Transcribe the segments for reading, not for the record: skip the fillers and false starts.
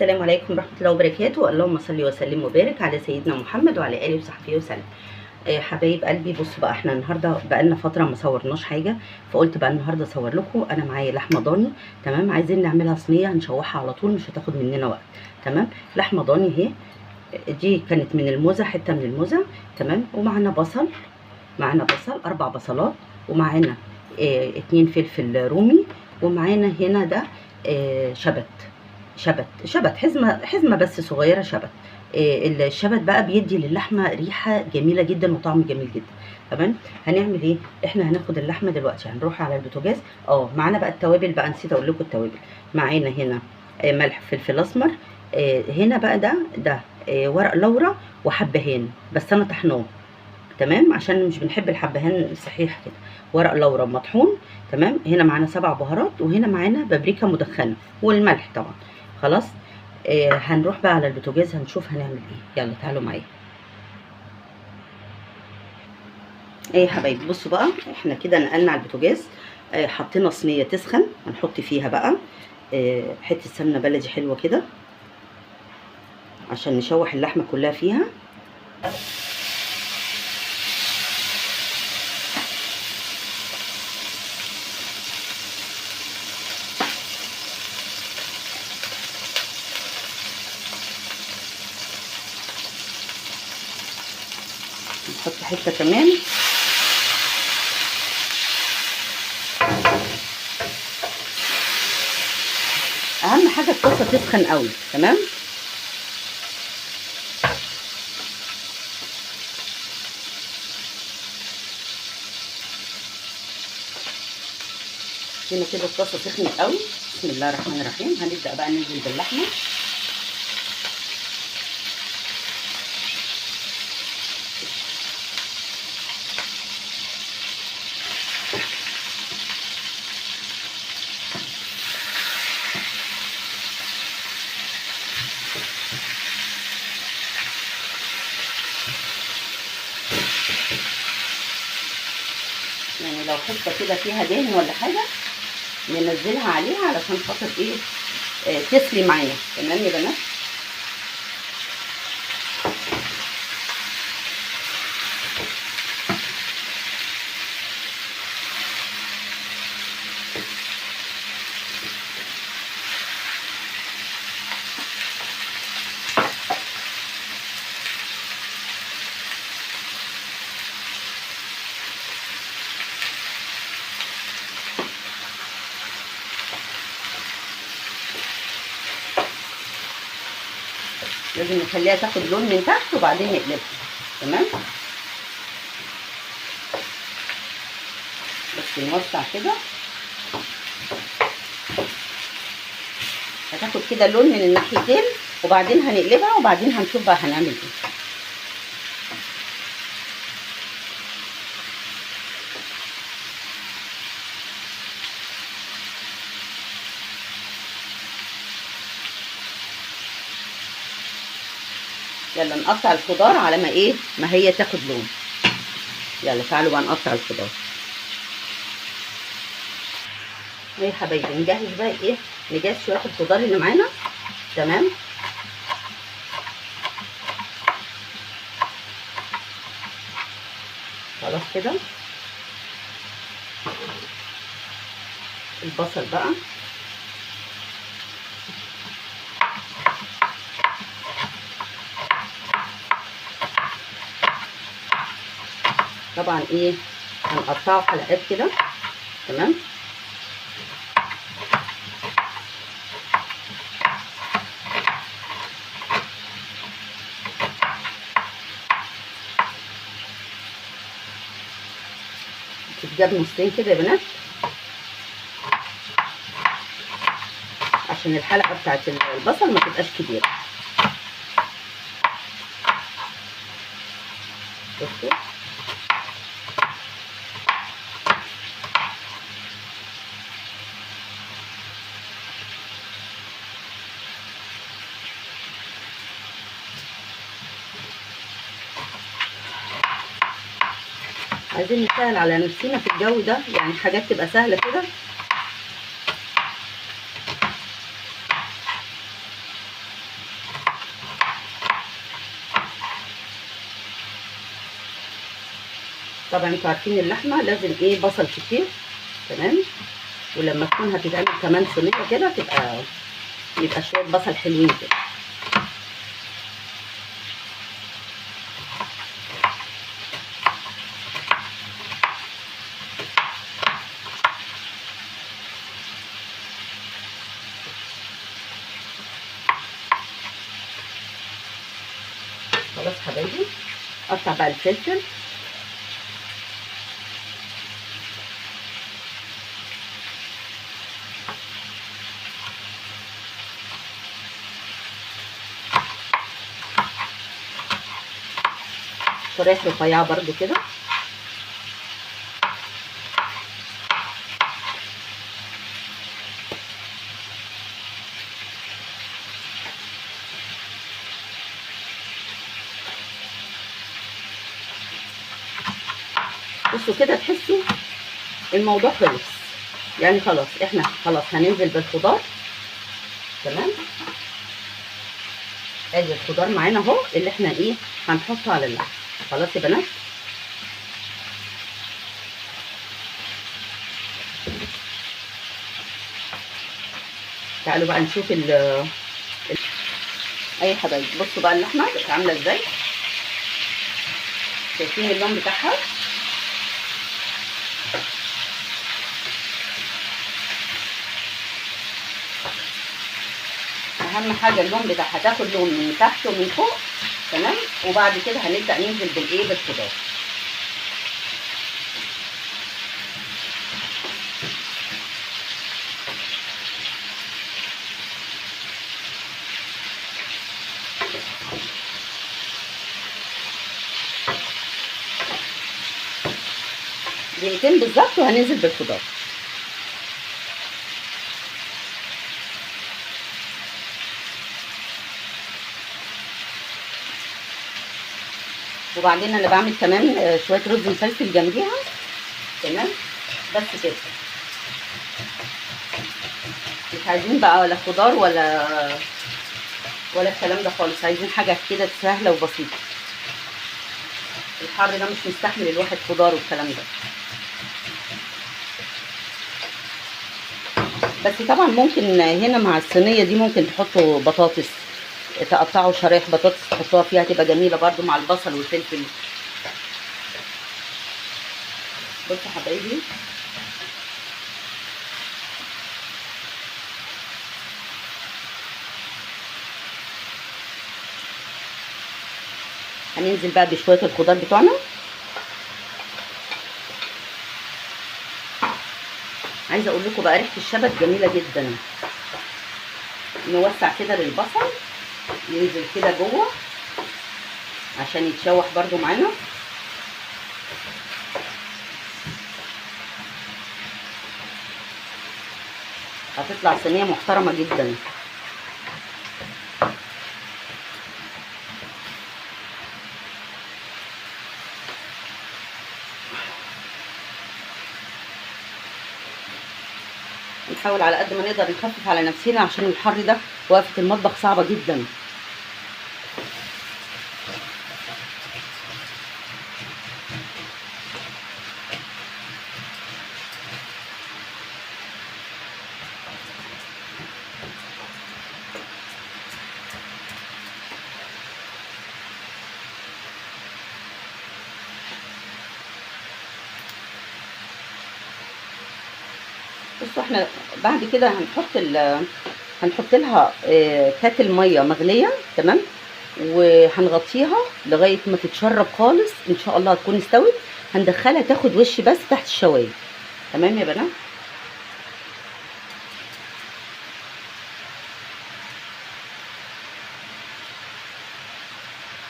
السلام عليكم ورحمة الله وبركاته. اللهم صل وسلم وبارك على سيدنا محمد وعلى اله وصحبه وسلم. حبايب قلبي، بصوا بقى، احنا النهارده بقالنا فترة ما صورناش حاجة، فقلت بقى النهارده اصور لكم. انا معايا لحمه ضاني، تمام؟ عايزين نعملها صينية، هنشوحها على طول، مش هتاخد مننا وقت، تمام؟ لحمه ضاني اهي، دي كانت من الموزه، حتة من الموزه، تمام؟ ومعانا بصل، معانا بصل 4 بصلات، ومعانا 2 فلفل رومي، ومعانا هنا ده شبت شبت شبت، حزمه بس صغيرة شبت. الشبت بقى بيدي للحمه ريحه جميلة جدا وطعم جميل جدا، تمام؟ هنعمل ايه؟ احنا هناخد اللحمة دلوقتي، هنروح على البوتاجاز. معانا بقى التوابل بقى، نسيت اقول لكم التوابل. معانا هنا ملح، فلفل اسمر، هنا بقى ده ورق لورا وحبهان، بس انا طحناه، تمام؟ عشان مش بنحب الحبهان صحيح كده. ورق لورا مطحون، تمام؟ هنا معانا 7 بهارات، وهنا معانا بابريكا مدخنه والملح طبعا. خلاص، هنروح بقى على البوتاجاز، هنشوف هنعمل ايه. يلا تعالوا معايا. ايه يا حبايبي، بصوا بقى، احنا كده نقلنا على البوتاجاز، حطينا صينية تسخن، هنحط فيها بقى حتة سمنه بلدي حلوة كده عشان نشوح اللحمة كلها فيها. نحط حتة كمان، اهم حاجة الطاسه تسخن قوي، تمام؟ هنا كده الطاسه سخنت قوي. بسم الله الرحمن الرحيم. هنبدا بقى ننزل باللحمه. يعني لو حتة كده فيها دهن ولا حاجة ننزلها عليها علشان خاطر ايه، تسلي معانا، تمام يا بنات؟ لازم نخليها تاخد لون من تحت وبعدين نقلبها، تمام؟ بس نوسع كده، هتاخد كده لون من الناحيتين، وبعدين هنقلبها، وبعدين هنشوف بقى هنعمل ايه. يلا نقطع الخضار على ما ايه، ما هي تاخد لون. يلا تعالوا بقى نقطع الخضار. ايه يا حبايبي، نجهز بقى ايه، نجهز شوية الخضار اللي معانا، تمام؟ خلاص كده. البصل بقى، طبعا ايه، هنقطعه حلقات كده، تمام؟ تتجاب نصين كده يا بنات عشان الحلقة بتاعت البصل ما تبقاش كبيرة. بصوا، عايزين نسهل على نفسنا في الجو ده، يعني حاجات تبقى سهلة كده. طبعا انتوا عارفين اللحمة لازم ايه، بصل كتير، تمام. ولما تكون هتتعمل كمان صينية كده تبقى يبقى شوية بصل حلوين كده. خلاص حبايبي، قطع بقى الفلفل. شرايح رفيعة برضو كده. بصوا كده تحسوا الموضوع خلص يعني، خلاص احنا خلاص هننزل بالخضار، تمام. ادي الخضار معانا اهو اللي احنا ايه هنحطه على اللحم. خلاص يا بنات، تعالوا بقى نشوف ال اي حبايبي. بصوا بقى اللحمة بقت عامله ازاي، شايفين اللون بتاعها؟ اهم حاجة اللون بتاعها تاخد لون من تحت ومن فوق، تمام. وبعد كده هنبدا ننزل بالايه، بالخضار. دقيقتين بالظبط وهننزل بالخضار. وبعدين انا بعمل كمان شوية رز مفلفل جنبيها، تمام. بس كده، مش عايزين بقى ولا خضار ولا الكلام ده خالص، عايزين حاجة كده سهلة وبسيطة. الحر ده مش مستحمل الواحد خضار والكلام ده. بس طبعا ممكن هنا مع الصينية دي ممكن تحطوا بطاطس، تقطعوا شرايح بطاطس تحطوها فيها، تبقى جميلة برده مع البصل والفلفل. بصوا حبايبي، هننزل بقى بشوية الخضار بتوعنا. عايزه اقول لكم بقى ريحه الشبت جميلة جدا. نوسع كده للبصل ينزل كده جوه عشان يتشوح برده معانا. هتطلع صينية محترمه جدا. نحاول على قد ما نقدر نخفف على نفسنا عشان الحر ده، وقفه المطبخ صعبة جدا. بصوا احنا بعد كده هنحط لها كاتل مية مغليه، تمام، وهنغطيها لغاية ما تتشرب خالص. ان شاء الله هتكون استوت. هندخلها تاخد وش بس تحت الشوايه، تمام يا بنات.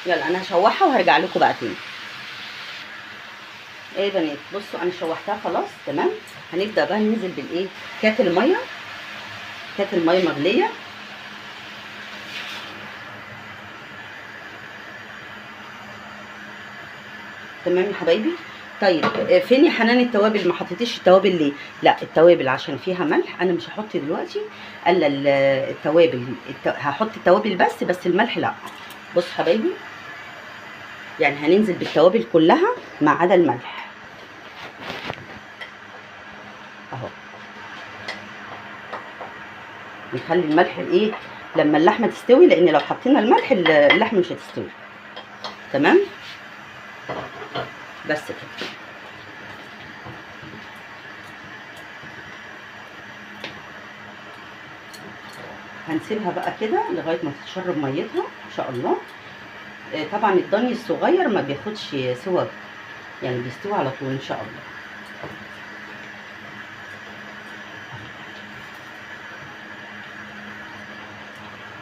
يلا انا هشوحها وهرجع لكم بقى تاني. ايه يا بنات، بصوا انا شوحتها خلاص، تمام. هنبدا بقى ننزل بالايه، كاتل مية، كاتل مية مغليه. تمام يا حبايبي. طيب فين يا حنان التوابل؟ ما حطيتيش التوابل ليه؟ لا التوابل عشان فيها ملح، انا مش هحط دلوقتي الا التوابل. هحط التوابل بس الملح لا. بصوا حبايبي، يعني هننزل بالتوابل كلها ما عدا الملح. نخلي الملح الايه لما اللحمة تستوي، لان لو حطينا الملح اللحمة مش هتستوي. تمام بس كده. هنسيبها بقى كده لغاية ما تتشرب ميتها ان شاء الله. طبعا الضاني الصغير ما بياخدش سوا، يعني بيستوي على طول ان شاء الله.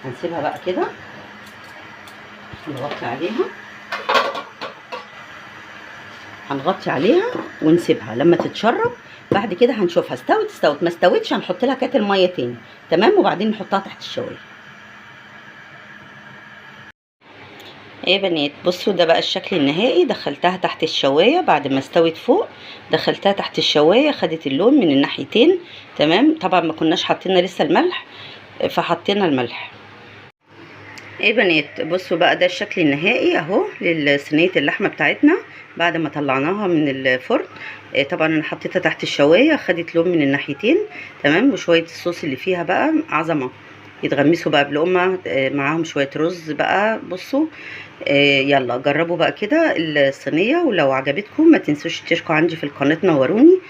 هنسيبها بقى كده، نغطي عليها، هنغطي عليها ونسيبها لما تتشرب. بعد كده هنشوفها استوت استوت، ما استوتش هنحط لها كاتل مية تاني. تمام، وبعدين نحطها تحت الشوايه. ايه يا بنات، بصوا ده بقى الشكل النهائي. دخلتها تحت الشوايه بعد ما استوت فوق، دخلتها تحت الشوايه، خدت اللون من الناحيتين. تمام، طبعا ما كناش حاطين لسه الملح، فحطينا الملح. ايه بنات، بصوا بقى ده الشكل النهائي اهو لصينيه اللحمة بتاعتنا بعد ما طلعناها من الفرن. طبعا انا حطيتها تحت الشوايه، خدت لون من الناحيتين. تمام، وشوية الصوص اللي فيها بقى عظمه، يتغمسوا بقى بلقمه معاهم شوية رز بقى. بصوا يلا جربوا بقى كده الصينية، ولو عجبتكم ما تنسوش تشتركوا عندي في القناة، تنوروني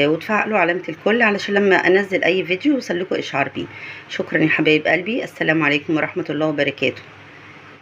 وتفعلوا علامة الكل علشان لما انزل اي فيديو يوصل لكم اشعار بيه. شكرا يا حبايب قلبي، السلام عليكم ورحمة الله وبركاته.